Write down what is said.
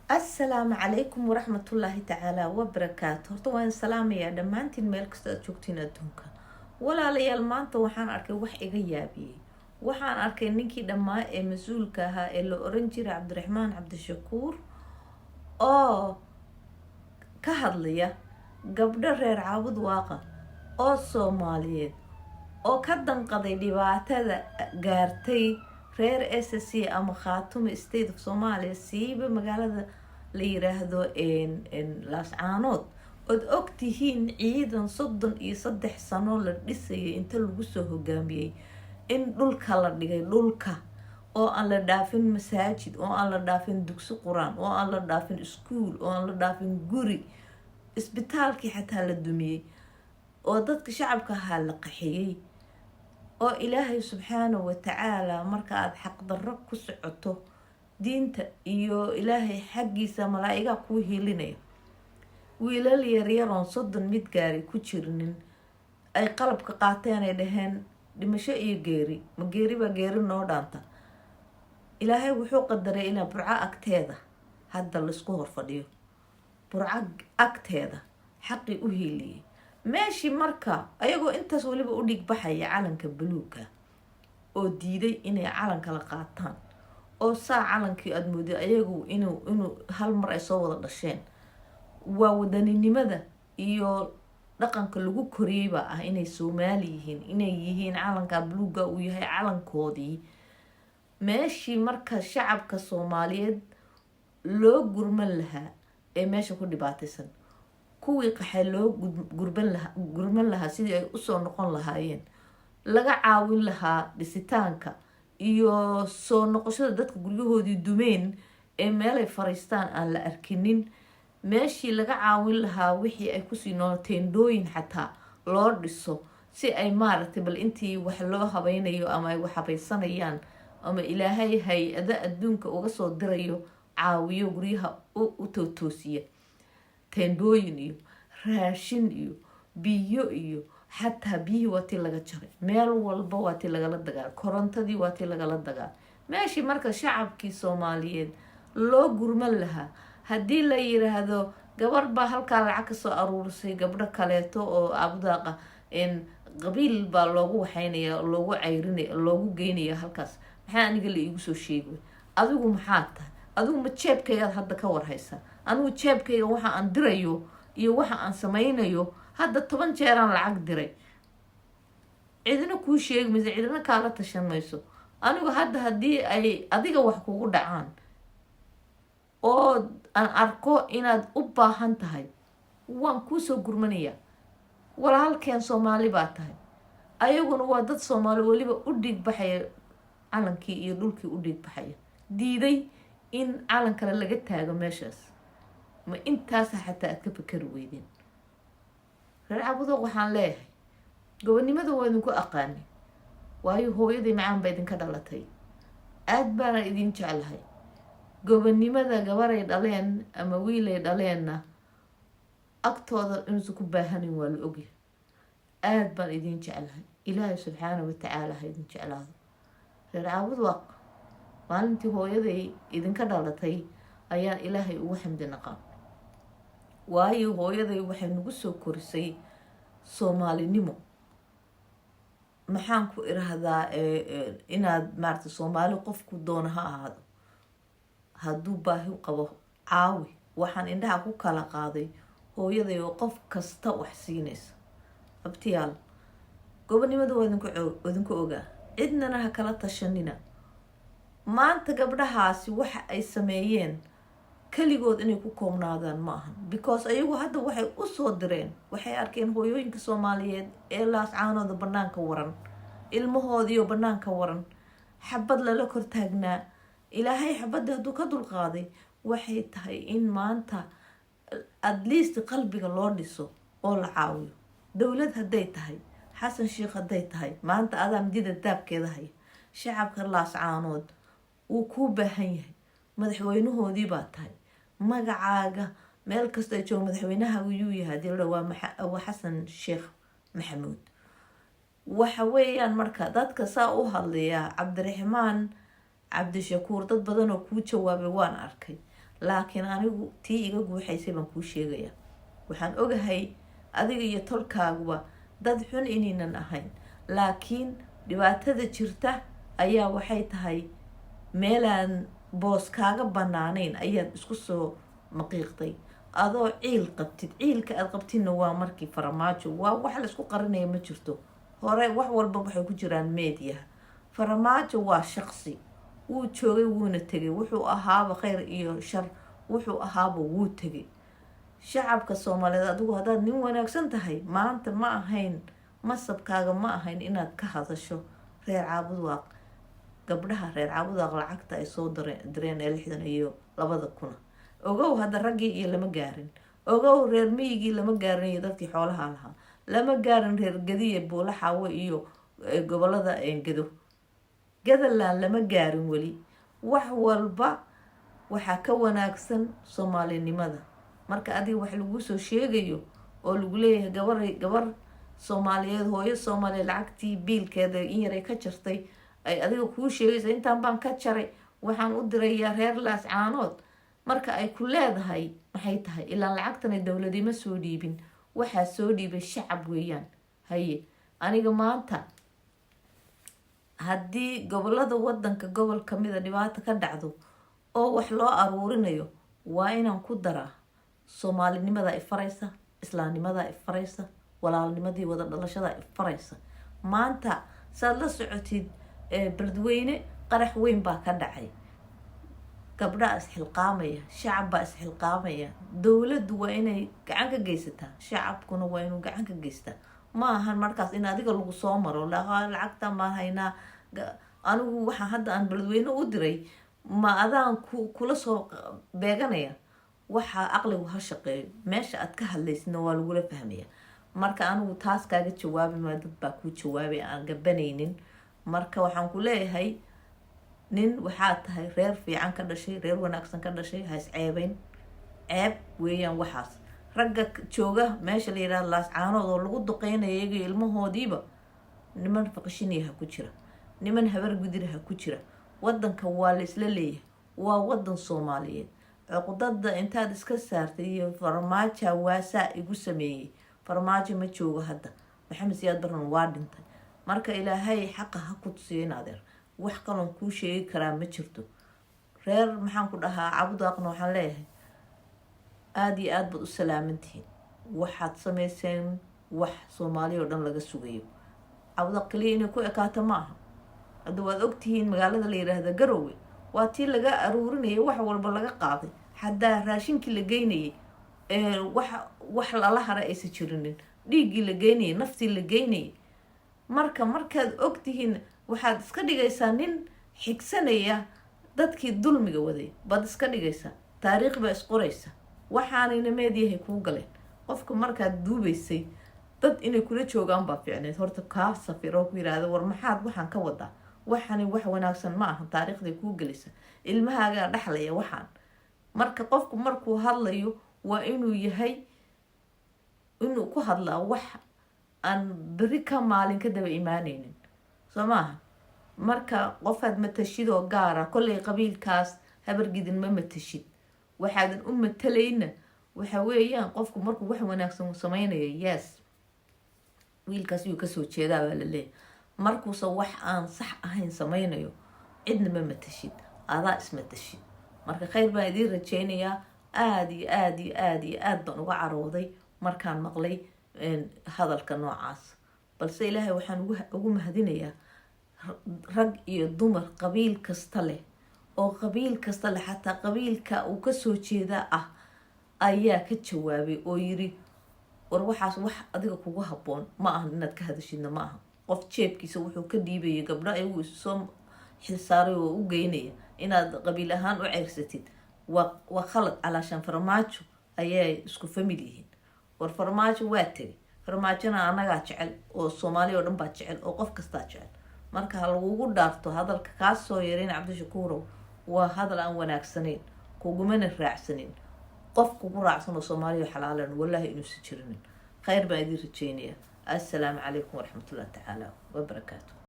Asalaamu calaykum waraxmatullaahi tacaala wabarakaatu. Horta waan salaamayaa dhammaantiin meel kasta aad joogtiin adduunka. Walaalayaal, maanta waxaan arkay wax iga yaabiyey. Waxaan arkay ninkii dhammaa ee mas-uulka ahaa ee la oran jiray Cabdiraxmaan Cabdishakuur oo ka hadlaya gabdho reer Caabud Waaqa oo Soomaaliyeed oo ka danqaday dhibaatada gaartay reer SSC ama Khaatumo State of Somalia, siiba magaalada la yiraahdo Laascaanood. Ood ogtihiin ciidan 33 sano la dhisayay inta lagu soo hogaamiyey in dhulka la dhigay, dhulka oo aan la dhaafin masaajid, oo aan la dhaafin dugsi qur-aan, oo aan la dhaafin iskuul, oo aan la dhaafin guri, isbitaalkii xataa la dumiyey, oo dadka shacabka ahaa la qaxiyey, oo Ilaahay subxaanahu watacaala marka aada xaqdarro ku socoto, diinta iyo Ilaahay xaggiisa malaa-igaa kuu hiilinaya. Wiilal yaryaroon 30 mid gaari ku jirinin ay qalabka qaateen, ay dhaheen dhimasho iyo geeri, ma geeri baa geeri noo dhaanta. Ilaahay wuxuu qadaray inaa Burco agteeda hadda laisku horfadhiyo, Burco agteeda xaqii u hiiliyey meeshii. Marka ayagoo intaas weliba u dhig baxaya calanka buluugga oo diiday inay calanka la qaataan, oo saa calankii aada mooday ayagu inuu hal mar ay soo wada dhasheen. Waa wadaninimada iyo dhaqanka lagu koriyey baa ah inay Soomaali yihiin, inay yihiin calanka buluugga uu yahay calankoodii. Meeshii marka shacabka Soomaaliyeed loo gurman lahaa ee meesha ku dhibaataysan, kuwii qaxay loo gurban lahaa, gurman lahaa sidii ay usoo noqon lahaayeen, laga caawin lahaa dhisitaanka iyo soo noqoshada dadka guryahoodii dumeen ee meelay fariistaan aan la arkinin, meeshii laga caawin lahaa wixii ay kusii nool, teendhooyin xataa loo dhiso si ay maaragtay bal intii wax loo habaynayo ama ay wax habaysanayaan ama Ilaahay hay-ado adduunka uga soo dirayo caawiyo, guryaha u tootoosiya, teendhooyin iyo raashin iyo biyo iyo xataa biyihii waa tii laga jaray, meel walba waa tii lagala dagaal, korontadii waa tii lagala dagaal. Meeshii marka shacabkii Soomaaliyeed loo gurman lahaa, haddii la yiraahdo gabar baa halkaa lacag kasoo aruurisay, gabdho kaleeto oo abdaaqa qabiil baa loogu waxeynaya, loogu cayrinaya, loogu geynaya halkaas, maxaa aniga la iigu soo sheegi? Adigu maxaa tahay? Adigu ma jeebkaygaad hadda ka warhaysaa? Anigu jeebkayga waxa aan dirayo iyo waxa aan sameynayo, hadda 10 jeeraan lacag diray, cidina kuu sheegi mayso, cidina kaala tashan mayso. Anigu hadda haddii ay adiga wax kugu dhacaan oo aan arko inaad u baahan tahay, waan kuusoo gurmanayaa. Walaalkeen Soomaali baa tahay, ayaguna waa dad Soomaali, weliba u dhiig baxaya calankii iyo dhulkii u dhiig baxaya, diiday in calan kale laga taago meeshaas. Ma intaasa xataa aad ka fakari weydeen? Reer Cabudoq waxaan leeyahay, gobonimada waa idinku aqaani, waayo hooyadii macaan ba idinka dhalatay, aada baana idin jeclahay. Gobonimada gabaray dhaleen ama wiilay dhaleenna agtooda inuusan ku baahanayn waa la ogyahay. Aada baan idin jeclahay. Ilaahay subxaana watacaala ha idin jeclaado. Reer Caabudwaaq, maalintii hooyaday idinka dhalatay ayaan Ilaahay ugu xamdi naqaa, waayo hooyaday waxay nagu soo korisay Soomaalinimo. Maxaan ku irahdaa, inaad maarata Soomaali qofku doona ha ahaado, hadduu baahi qabo caawi. Waxaan indhaha ku kala qaaday hooyaday oo qof kasta wax siinaysa. Abtiyaal, gobonimada waa idinku ogaa, cidnana ha kala tashanina. Maanta gabdhahaasi waxa ay sameeyeen keligood inay ku koobnaadaan ma ahan, because ayagu hadda waxay usoo direen, waxay arkeen hooyooyinka Soomaaliyeed ee Laascaanooda banaanka waran, ilmahoodiioo banaanka waran, xabad lala kor taagnaa. Ilaahay xabadii hadduu ka dulqaaday, waxay tahay in maanta at least qalbiga loo dhiso oo la caawiyo. Dowlad hadday tahay, Xasan Sheikh hadday tahay, maanta adaa midida daabkeeda haya. Shacabka Laascaanood wuu kuu baahan yahay, madaxweynahoodii baa tahay. Magacaaga meel kasta joogo, madaxweynaha yuu yahay hadii la waa Xasan Sheekh Maxamuud. Waxa weeyaan marka dadka saa u hadlayaa, Cabdiraxmaan Cabdishakuur, dad badan oo kuu jawaabay waan arkay. Laakiin anigu tii iga guuxaysay baan kuu sheegayaa. Waxaan ogahay adiga iyo tolkaaguba dad xun inaynan ahayn, laakiin dhibaatada jirta ayaa waxay tahay meelaan boos kaaga banaanayn ayaad isku soo maqiiqday adoo ciil qabtid. Ciilka aad qabtidna waa markii Faramaajo, waa wax laisku qarinaya ma jirto. Hore wax walba waxay ku jiraan meediyaha. Faramaajo waa shaqsi, wuu joogay, wuuna tegay. Wuxuu ahaaba khayr iyo shar, wuxuu ahaaba wuu tegay. Shacabka Soomaaliyeed, adigu haddaad nin wanaagsan tahay, maanta ma ahayn masabkaaga, ma ahayn inaad ka hadasho reer Caabudwaaq, gabdhaha reer Caabudwaaq lacagta ay soo direen ee 62,000. Ogow, hadda raggii iyo lama gaarin. Ogow, reer miyigii lama gaarin iyo dadkii xoolaha lahaa lama gaarin. Reer Gadiye, Buulaxaawe iyo gobolada Gado, Gadaland lama gaarin weli. Wax walba waxaa ka wanaagsan Soomaalinimada. Marka adiga wax laguu soo sheegayo oo lagu leeyahay gabar, gabar Soomaaliyeed, hooyo Soomaaliyeed lacagtii biilkeeda in yaray ka jartay, ay adiga kuu sheegaysa, "Intaan baan ka jaray, waxaan u dirayaa reer Laascaanood," marka ay ku leedahay, maxay tahay? Ilaa lacagtana dowladima soo dhiibin, waxaa soo dhiibay shacab weeyaan. Haye, aniga maanta haddii gobolada wadanka gobol kamida dhibaato ka dhacdo oo wax loo aruurinayo, waa inaan ku daraa Soomaalinimada ifaraysa, islaamnimada ifaraysa, walaalnimadii wada dhalashada ifaraysa. Maanta saad la socotid, Beledweyne qarax weyn baa ka dhacay. Gabdhaa isxilqaamaya, shacab baa isxilqaamaya. Dowladdu waa inay gacan ka geysataa, shacabkuna waa inuu gacan ka geystaa. Ma ahan markaas in adiga lagu soo maro, "Lacagtan baan haynaa anigu, waxaa hadda aan Beledweyne u diray," ma adaan kula soo beeganaya. Waxaa aqligu ha shaqeeyo, meesha aad ka hadlaysidna waa lagula fahmaya. Marka anigu taas kaaga jawaabi maa, dad baa kuu jawaabay aan gabanaynin. Marka waxaan ku leeyahay, nin waxaa tahay reer fiican ka dhashay, reer wanaagsan ka dhashay. Ha is ceebeyn, ceeb weeyaan waxaas. Ragga jooga meesha la yidhahdo Laascaanood oo lagu duqeynaya iyaga ilmahoodiiba, niman Faqishiniya ha ku jira, niman Habar Gudira ha ku jira. Wadanka waa la isla leeyahay, waa wadan Soomaaliyeed. Cuqdada intaad iska saartay iyo Farmaaja waasaa igu sameeyey, Farmaajo ma joogo hadda, Maxamed Siyaad Barran waa dhintay. Marka Ilaahay xaqa ha ku tusiyo in adeer, wax kaloon kuu sheegi karaa ma jirto. Reer maxaan ku dhahaa, Cabudaaqna waxaan leeyahay, aada iyo aada baad u salaamantihiin. Waxaad sameyseen wax Soomaaliya oo dhan laga sugayo. Cabudaaq kaliya inay ku ekaato ma aha. Hadda waad ogtihiin magaalada la yiraahda Garowe waa tii laga aruurinayay, wax walba laga qaaday, xataa raashinkii la geynayay, wax lala hara aysan jirinin, dhiiggii la geynayay, naftii la geynayay. Marka markaad ogtihiin, waxaad iska dhigaysaa nin xigsanaya dadkii dulmiga waday baad iska dhigaysaa. Taariikh baa isqoraysa. Waxaanayna meediyahay kuu galeen. Qofka markaad duubaysay, dad inay kula joogaan baa fiicneyd. Horta kaa safir oo ku yiraahda, "War maxaad waxaan ka wadaa? Waxani wax wanaagsan ma aha." Taariikhday kuu gelisa, ilmahaagaa dhexlaya waxaan. Marka qofku markuu hadlayo waa inuu yahay inuu ku hadlaa wax aan beri ka maalin ka daba imaaneynin, soo maaha? Marka qofaad matashid oo gaara, kollay qabiilkaas Habargidin ma matashid. Waxaadan u matalayna waxa weeyaan, qofku markuu wax wanaagsan sameynayo, yes, wiilkaas yuu kasoo jeedaa baa laleeyahay. Markuuse wax aan sax ahayn sameynayo, cidna ma matashid, adaa ismatashid. Marka khayr baan idiin rajeynayaa. Aada iyo aada iyo aada iyo aada baan uga carooday markaan maqlay hadalka noocaas, balse Ilaahay waxaan ugu mahadinayaa rag iyo dumar qabiil kasta leh, oo qabiil kasta leh, xataa qabiilka uu kasoo jeedaa ah ayaa ka jawaabay oo yiri, "War waxaas wax adiga kugu habboon ma ahan, inaad ka hadashidna ma aha." Qof jeebkiisa wuxuu ka dhiibayay gabdho ayagu isu soo xilsaaray oo u geynaya, inaad qabiil ahaan u ceyrsatid waa khalad. Calaashaan Farmaajo ayay isku famil yihiin. War Farmaajo waa tegay, Farmaajona annagaa jecel, oo Soomaaliya oo dhan baa jecel, oo qof kastaa jecel. Marka ha lagugu dhaarto, hadalka kaa soo yarin Cabdishakuurow waa hadal aan wanaagsanayn, kugumana raacsanin. Qof kugu raacsan oo Soomaaliya xalaalan, wallaahi inuusan jirinin. Khayr baan idiin rajeynaya. Assalaamu calaykum waraxmatullahi tacaala wabarakaatu.